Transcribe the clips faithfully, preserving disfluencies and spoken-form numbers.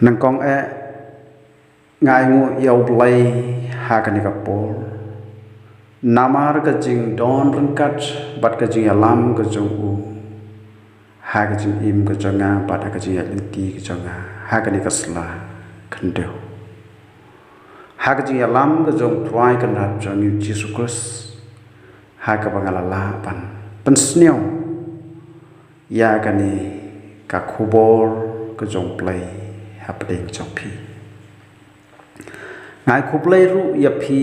Nyngkong eh, nga ainguh ïa U Blei ha kane ka por namar ka jingdon ryngkat bad ka jingïalam ka jong u ha ka jingim ka jong nga bad ha ka jingïaid lynti ka jong nga ha kane ka sla khyndew, ha ka jingïalam ka jong U Trai Kynrad jong ngi U Jisu Khrist, ha kaba nga la lah ban pynsngew ïa kane ka khubor ka jong U Blei hapdeng jong phi. Nga ai khublei ruh ïa phi,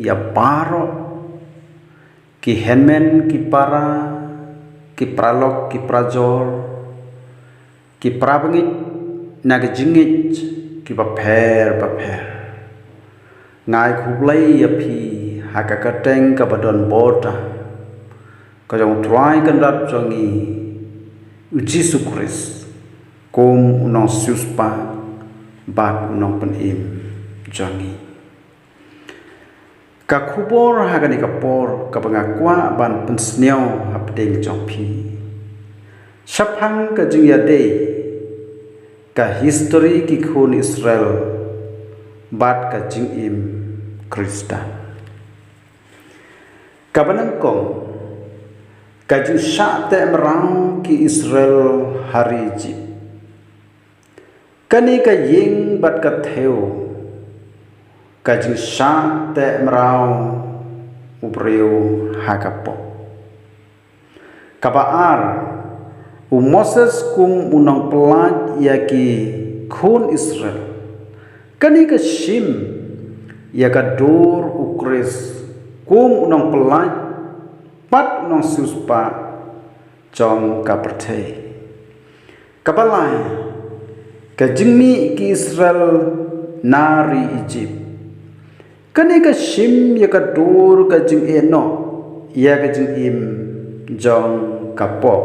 ïa baroh ki hynmen, ki para, ki paralok, ki parajor, ki parabangeit na ki jingngeit kiba pher bapher. Nga ai khublei ïa phi ha ka kyrteng kaba don bor tam ka jong U Trai Kynrad jong ngi U Jisu Khrist, kum u nongsiewspah bad u nongpynim jong ngi. Ka khubor ha kane ka por kaba nga kwah ban pynsngew hapdeng jong phi shaphang ka jingïadei ka histori ki khun Israel bad ka jingim Khristan. Kaba nyngkong, ka jingshah teh mraw ki Israel ha ri Ijipt. Kane ka ïing bad ka thew, ka jingshah teh mraw u briew ha ka pop. Kaba ar, u Moses kum u nongpyllait ïa ki khun Israel. Kane ka shim ïa ka dur u Khrist kum u nongpyllait bad u nongsiewspah jong ka pyrthei. Kaba lai, ka jingmih ki Israel na ri Ijipt. Kane ka shim ïa ka dur ka jingeh noh ïa ka jingim jong ka pop.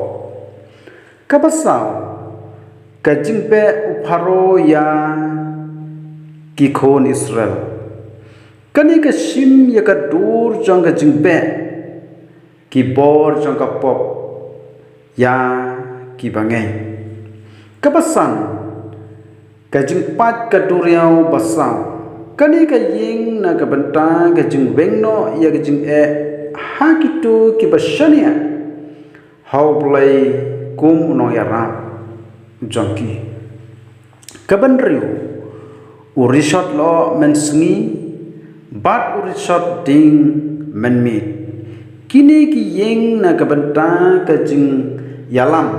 Kaba saw, ka jingbeh u Pharaoh ïa ki khun Israel. Kane ka shim ïa ka dur jong ka jingbeh ki bor jong ka pop ïa ki bangeit. Kaba san, ka jingpait ka duriaw basaw. Kane ka ïeng na ka bynta ka jingweng noh ïa ka jingeh ha kito kiba shaniah ha U Blei kum u nongïarap jong ki. Kaba hynriew, u rishot lyoh mynsngi bad u rishot dieng mynmiet. Kine ki ïeng na ka bynta ka jingïalam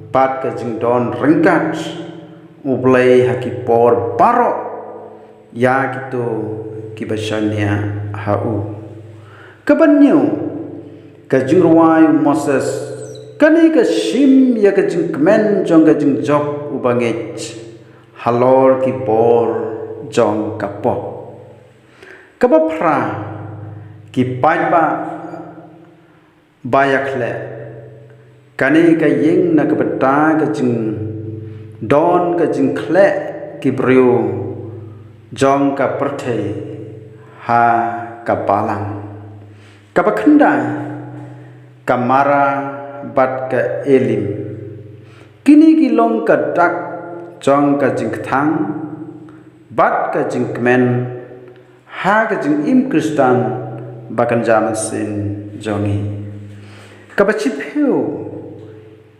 bad ka jingdon ryngkat U Blei ha ki por baroh ïa kito kiba shaniah ha u. Kaba hynñiew, ka jingrwai u Moses. Kane ka shim ïa ka jingkmen jong ka jingjop u bangeit halor ki bor jong ka pop. Kaba phra, ki paidbah ba ïakhleh. Kane ka ïeng na ka bynta ka jingdon ka jingkhleh ki briew jong ka pyrthei ha ka balang. Kaba khyndai, ka Marah bad ka Elim. Kine ki long ka dak jong ka jingkthang bad ka jingkmen ha ka jingim Khristan ba kynja mynsiem jong ngi. Kaba shiphew,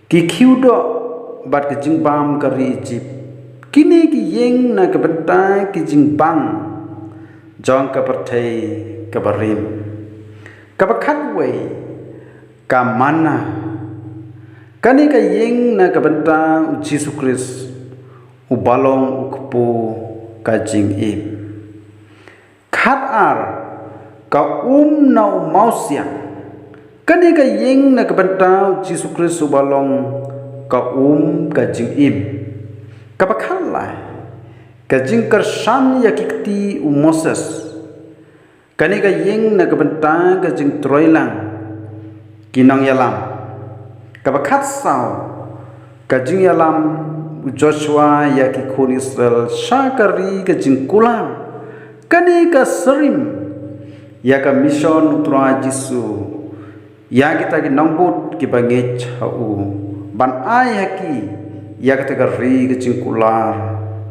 ki khiew doh bad ka jingbam ka ri Ijipt. Kine ki ïeng na ka bynta ki jingbang jong ka pyrthei kaba rim. Kaba khatwei, ka manna. Kane ka ïeng na ka bynta u Jisu Khrist uba long u kpu ka jingim. Khatar, ka um na u mawsiang. Kane ka ïeng na ka bynta u Jisu Khrist uba long ka um ka jingim. Kaba khatlai, ka jingkyrshan ïa ki kti u Moses. Kane ka ïeng na ka bynta ka jingtroilang ki nongïalam. Kaba khatsaw, ka jingïalam u Joshua ïa ki khun Israel sha ka ri ka jingkular. Kane ka synrim ïa ka mission u Trai Jisu ïa kita ki nongbud kiba ngeit ha u, ban ai ha ki ïa kata ka ri ka jingkular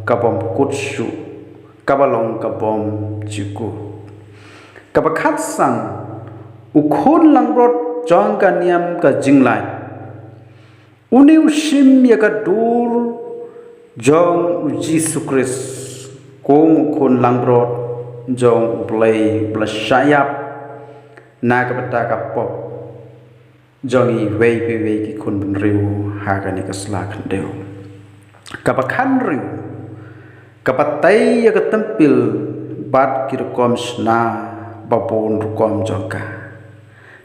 ka bym kut shuh, kaba long ka bym jukut. Kaba khatsan, u khun langbrot jong ka niam ka jinglait. Une u shim ïa ka dur jong u Jisu Khrist kum u khun langbrot jong u Blei ba la shah ïap na ka bynta ka pop jong iwei pa iwei ki khun bynriew ha kane ka sla khyndew. Kaba khathynriew, ka batai ïa ka templ bad ki rukom shna ba bun rukom jong ka.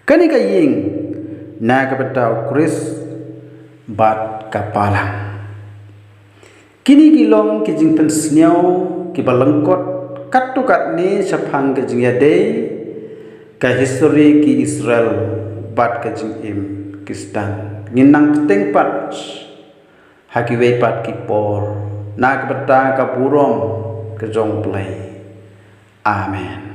Kane ka ïing na ka bynta u Khrist bad ka balang. Kine ki long ki jingpynsngew kiba lyngkot katto katne shaphang ka jingïadei, ka histori ki Israel bad ka jingim Khristan. Ngin nang bteng pat ha kiwei pat ki por na ka bynta ka burom ka jong u Blei. Amen.